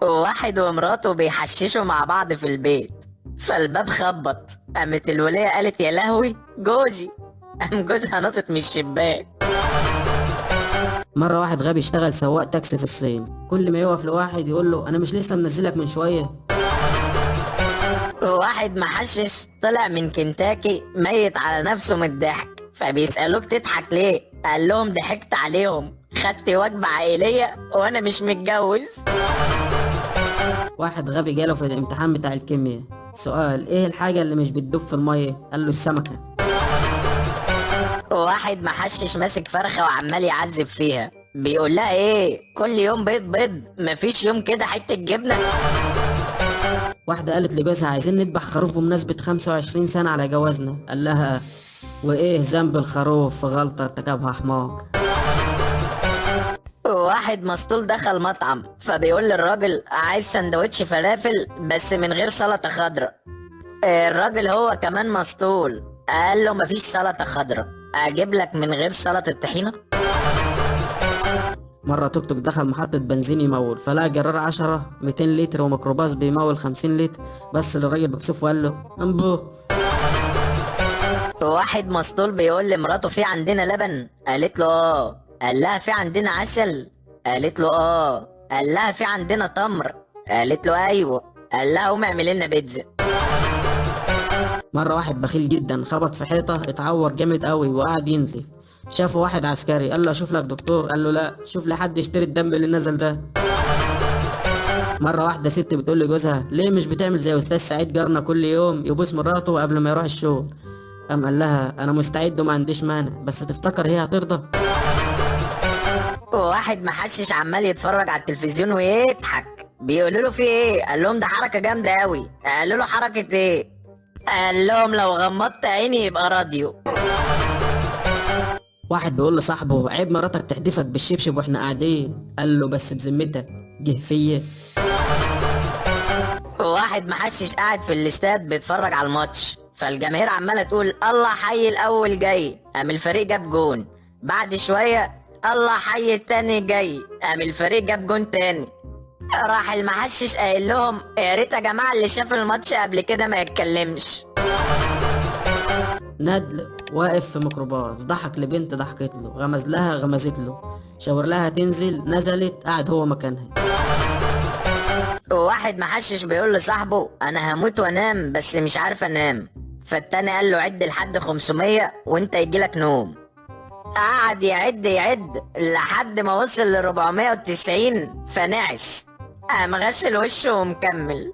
واحد ومراته بيحششوا مع بعض في البيت، فالباب خبط، قامت الولية قالت يا لهوي جوزي، قام جوزها نطت من الشباك. مرة واحد غبي اشتغل سواق تاكسي في الصين، كل ما يقف لواحد يقول له أنا مش لسه منزلك من شوية. واحد محشش طلع من كنتاكي ميت على نفسه من الضحك، فبيسألوك تضحك ليه؟ قال لهم ضحكت عليهم، خدت وجبة عائلية وأنا مش متجوز. واحد غبي جاله في الامتحان بتاع الكيمياء سؤال ايه الحاجة اللي مش بتدوب في المية؟ قال له السمكة. واحد محشش ماسك فرخة وعمال يعذب فيها، بيقول لها ايه؟ كل يوم بيض بيض، مفيش يوم كده حتة جبنة. واحدة قالت لجوزها عايزين نذبح خروف بمناسبة 25 سنة على جوازنا، قال لها وايه ذنب الخروف في غلطة ارتكبها حمار. واحد مسطول دخل مطعم، فبيقول للراجل عايز سندوتش فلافل بس من غير سلطة خضراء. الراجل هو كمان مسطول، قال له مفيش سلطة خضراء، اجيب لك من غير سلطة طحينة. مرة توك توك دخل محطة بنزين يمول، فلقى جرار 10 200 لتر وميكروباص بيمول 50 لتر، بس للراجل بكسوف وقال له امبو. واحد مسطول بيقول لمراته في عندنا لبن؟ قالت له اه. قال لها في عندنا عسل؟ قالت له اه. قال لها في عندنا تمر؟ قالت له ايوه. قال لها قوم اعمل لنا بيتزا. مرة واحد بخيل جدا خبط في حيطة اتعور جامد قوي وقعد ينزف، شافه واحد عسكري قال له اشوف لك دكتور، قال له لا شوف لي حد يشتري الدم اللي نزل ده. مرة واحدة ست بتقول لجوزها ليه مش بتعمل زي استاذ سعيد جارنا كل يوم يبوس مراته قبل ما يروح الشغل؟ قام قال لها انا مستعد وما عنديش مانع، بس تفتكر هي هترضى؟ واحد محشش عمال يتفرج على التلفزيون ويضحك، بيقولوا له في ايه؟ قال لهم ده حركة جامدة قوي. قالوا له حركة ايه؟ قال لهم لو غمضت عيني يبقى راديو. واحد بيقول لصاحبه عيب مراتك تحدفك بالشبشب واحنا قاعدين، قال له بس بذمتك جه فيا. واحد محشش قاعد في الاستاد بيتفرج على الماتش، فالجماهير عماله تقول الله حي الاول جاي، قام الفريق جاب جون. بعد شويه الله حي التاني جاي، قام الفريق جاب جون تاني. راح المحشش قايل لهم يا ريت يا جماعه اللي شاف الماتش قبل كده ما يتكلمش. ندل واقف في ميكروباص ضحك لبنت ضحكت له، غمز لها غمزت له، شاور لها تنزل نزلت، قعد هو مكانها. واحد محشش بيقول لصاحبه انا هموت وانام بس مش عارف انام، فالتاني قال له عد لحد 500 وانت يجيلك نوم. قعد يعد يعد لحد ما وصل ل 490 فنعس، قام غسل وشه ومكمل.